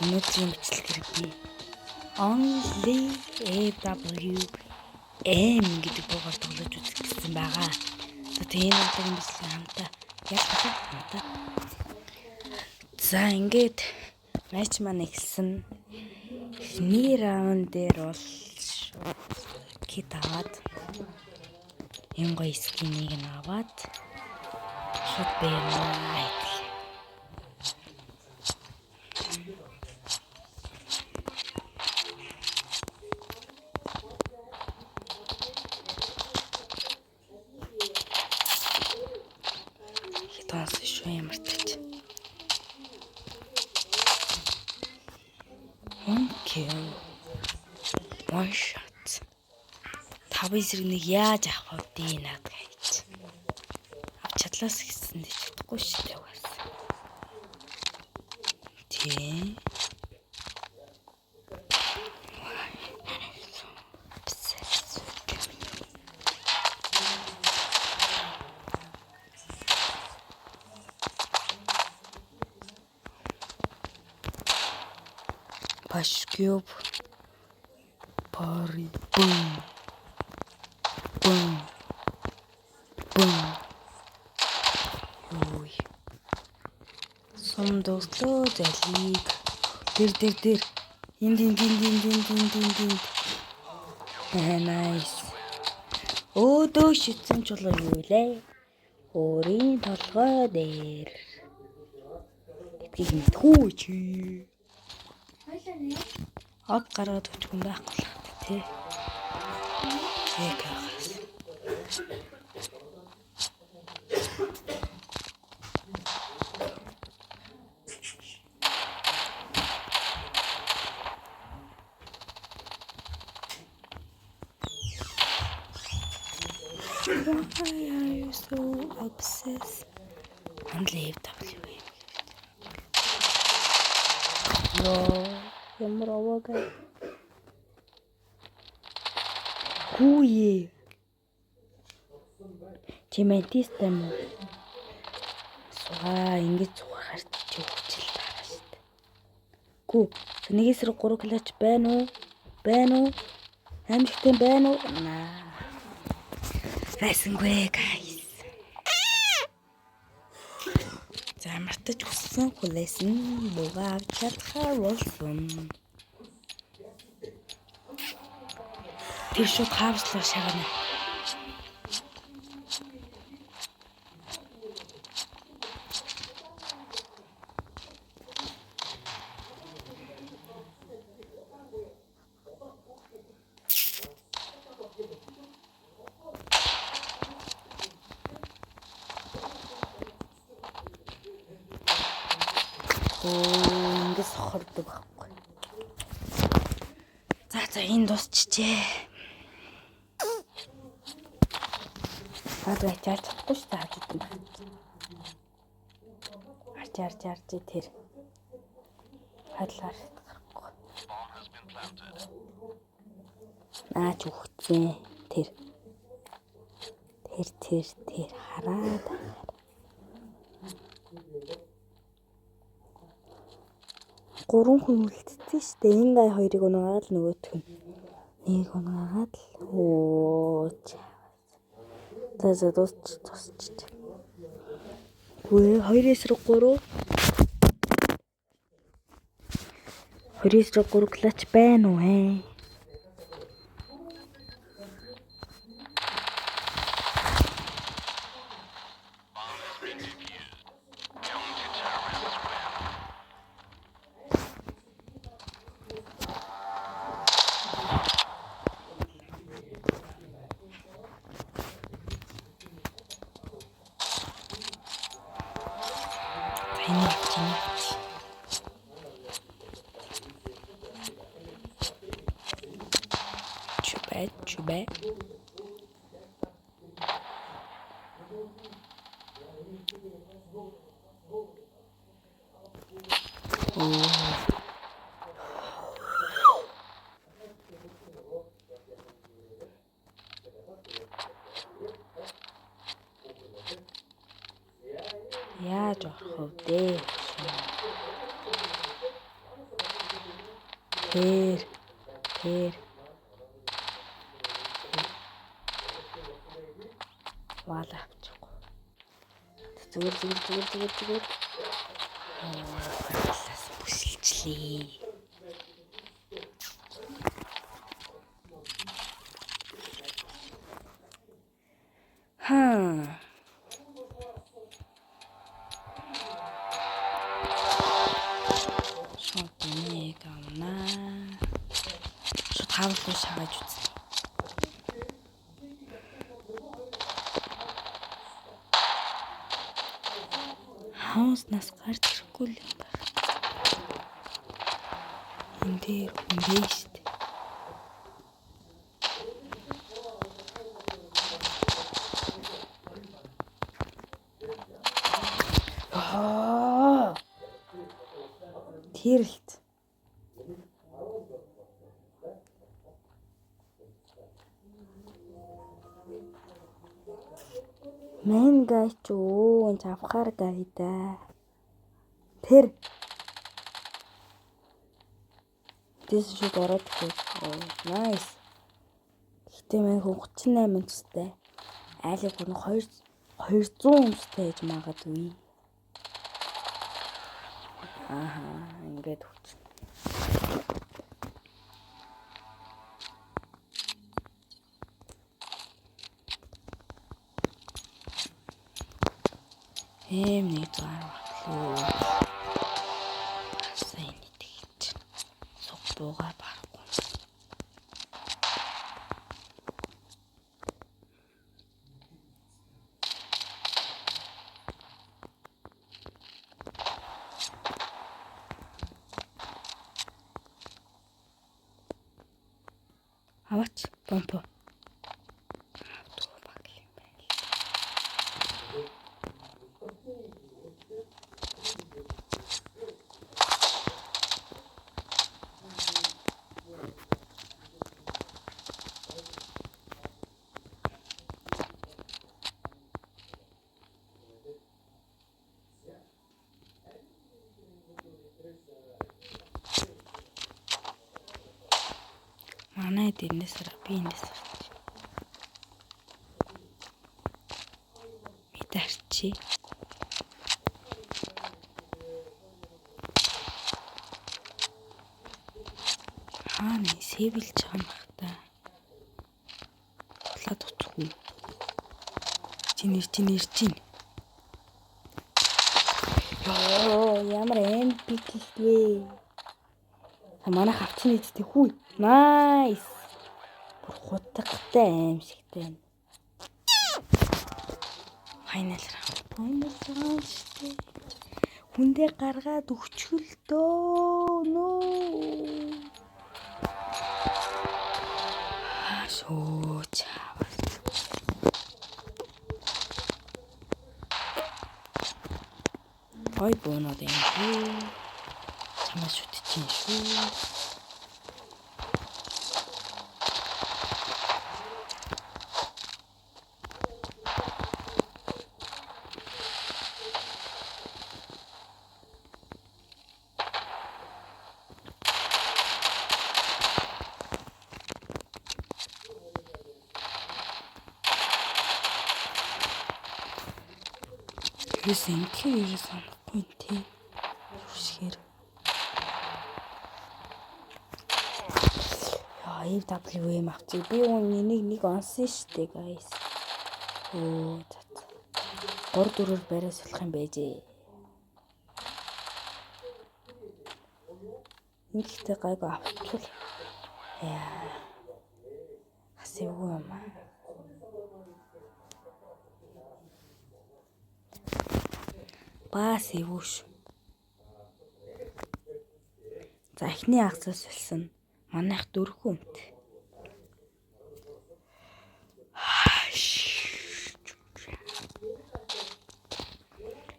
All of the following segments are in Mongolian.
Өнөөдрийн бичлэгээр би Only AWM гэдэг буугаар тоглож үзэх гэсэн байгаа. За тэгээ энэ удаагийн бичлэг хамтаа ялгах хамтаа. За ингээд матч маань эхэлсэн. Эхний раунд дээр бол kit аваад юм гоё skin ийг нь аваад шууд бэрнэ. Хэд онсон шүү ямар тач. One kill. One shot. 5 эсрэг нэг яаж авах вэ наадгаа гэж. Авч чадлаас гэсэн дээ чадахгүй шүү дээ угаас. Тий. Пашкюб пари бум бум бум. Ой. Сум дуслаа залиг. Тэр тэр тэр. Энд энд энд энд энд энд энд энд. Nice. Өөдөө шитсэн чулуу юу лээ? Өөрийн толгой дээр. Гэдгийг мэдхүү чи. Ог гаргаад өгч хүн байхгүй л хат тий. Яг агаас. Why are you so obsessed? Only W. Йоо, ямар овоог. Хүүе. Чи мантист юм уу? Сугаа ингэж сугахаар чи хүчил таараа шүү дээ. Гүү, нэг эсрэг 3 clutch байна уу? Байна уу? Амжилттай байна уу? Наа. Байсангүй guys. За мартаж хүссэн хүлээсэн буугаа авч чадхаар болсон. Тэр шууд хаавчлаа шагна. Оо ингэ сохордог байхгүй. За за энэ дуусчихжээ. Наад ачааж чадахгүй шүү дээ хажууд нь байна. Арч арч арч тэр. Хадлаар гарахгүй. Наач үхцэн тэр. Тэр тэр тэр хараад. Гурван хүн үлдсэн шүү дээ. Энэ гай хоёрыг унаагаад л нөгөөх нь. Нэг унаагаад л өө. За за дуусч дуусч. Үгүй 2 эсрэг 3. 2 эсрэг 3 clutch байна уу ээ? За энийг авч энийг авч. Чүбэ чүбэ. Оо. Яаж орох вэ? Тэр. Тэр. Вала авчихгүй. Зүгээр зүгээр зүгээр зүгээр зүгээр. Талаас бүсэлчлээ. Хаа. Шууд энийг авнаа. Шууд хаалт шагааж үзнэ. Хауснаас гарч ирэхгүй л юм байна. Энэ дээр хүн бэ шүү дээ. Аа. Тэрэлт. Мэн гай ч өө энэ авахар гай да. Тэр. Тэс шууд ороод ирэв. Nice. Гэхдээ мэн хүн 38 төстэй. Айлыг гүн 2 200 өмстэй гэж магадгүй. Ааха, ингээд хүч. Эм 110 авлаа. Бас энэ тэгж. Суг буугаа барахгүй. Аваач бомбо. Авдуу баг юм байна. Манай дэрнээс би эндээс гарч. Бид арчи. Хаана сэвэлж байгаа юм бах та. Тулаад уцгүй. Чи нэр чи нэр чинь. Йоо, ямар эмпик вэ? Манайх авцсан эдтэй хүү. Nice. Бүр хутгатай аимшигтай байна. Final round. Final round шүү дээ. Хүндээ гаргаад өгчгөл дөө. Нөө. Аа шөө чаваас. Гой буунууд юм шүү. Чамаа шүтчихин шүү. Ерөөс ингэхээр ерөөс онохгүй нэ. Юушгээр. Яа, AWM авчих. Би үүн энийг нэг онсон штэ, guys. Өө, за. 3 4-өр бариа сулах юм байжээ. Ингэхдээ гайгүй авчвал. Яа. Хас эвгүй юм аа. Бас эвгүй шүү. За эхний хагасаас сулсан. Манайх дөрвөн өмт.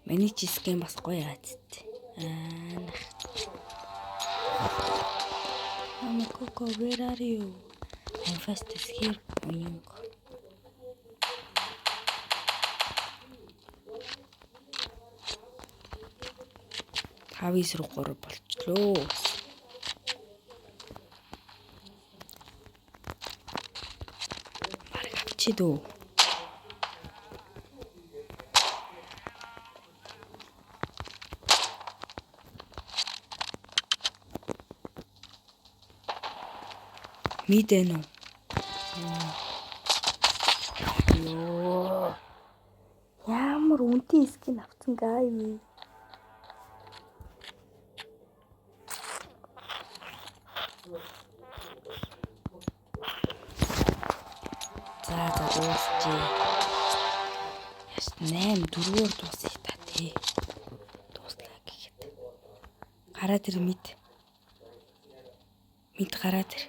Миний чи скин бас гоё аацт. Аа нах. Coco, where are you? I'm fast as here. Оюнг. Тавын эсрэг 3 болчлоо. Аваач дөө. Мэдэн үү? Йоо. Ямар үнэтэй skin авсан гай вэ? За за дуусчээ. Яш 8 4-өөр дуусъя та тий. Дууслаа гэхэд. Гараад ир mid. Mid гараад ир.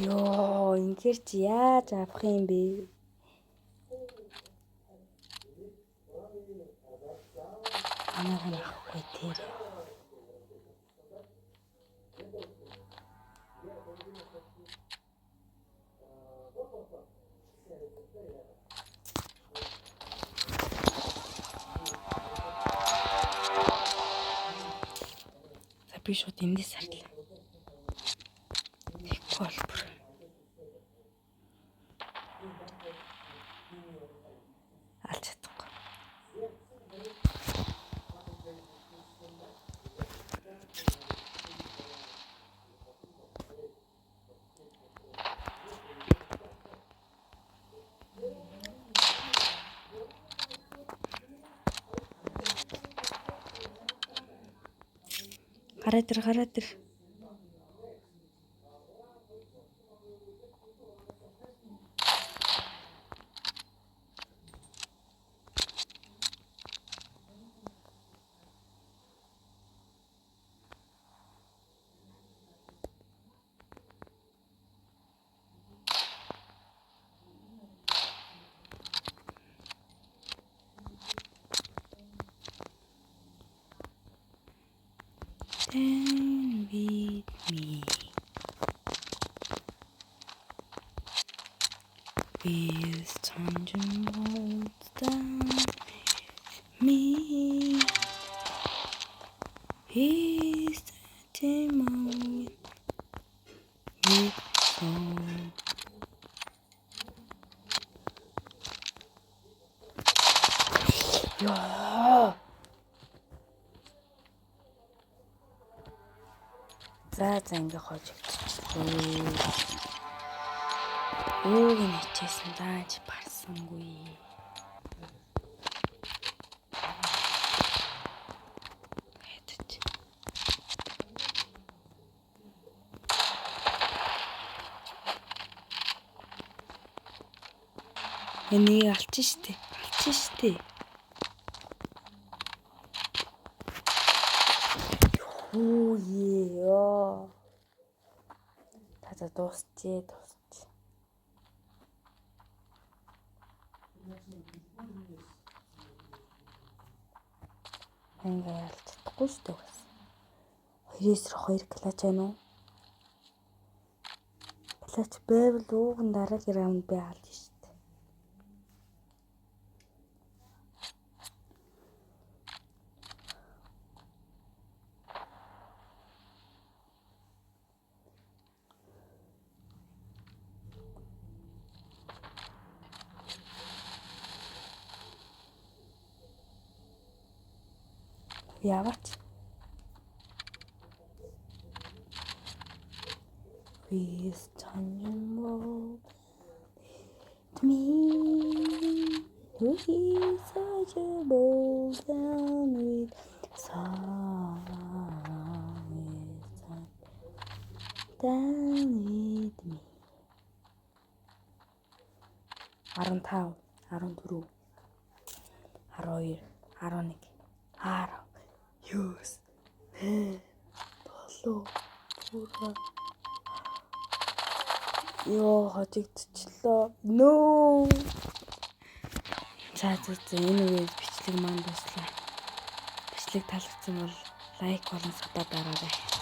Йоо, ингээр чи яаж авах юм бэ? Анаа нь авахгүй тэр. За би шууд эндээс харлаа. Тэгэхгүй бол бүр. Алж чадахгүй. Гараад ир, гараад ир. Stand with me. With thunderbolts down with me. He's the moment we fall. Яа. За за ингээ хожигдчихлээ. Өөг нь хичээсэн дааж барсангүй. Хайдаж. Энийг алчин штэ. Алчин штэ. Хүү ёо. За за дуусчээ дуусч. Ингээ ялж чадахгүй штэ бас. 2-2 clutch байна уу? Clutch байвал ууг нь дараагийн раунд би алж штэ. Яваач. Please turn your to me. Who is such a bold down with song down with me. 15, 14, 12, 11, 10, 9, 8, 7, 6. Йоо, хожигдчихлоо. Нөө. За за за, энэ үеэс бичлэг маань дуслаа. Бичлэг таалагдсан бол Like болон sub дараарай.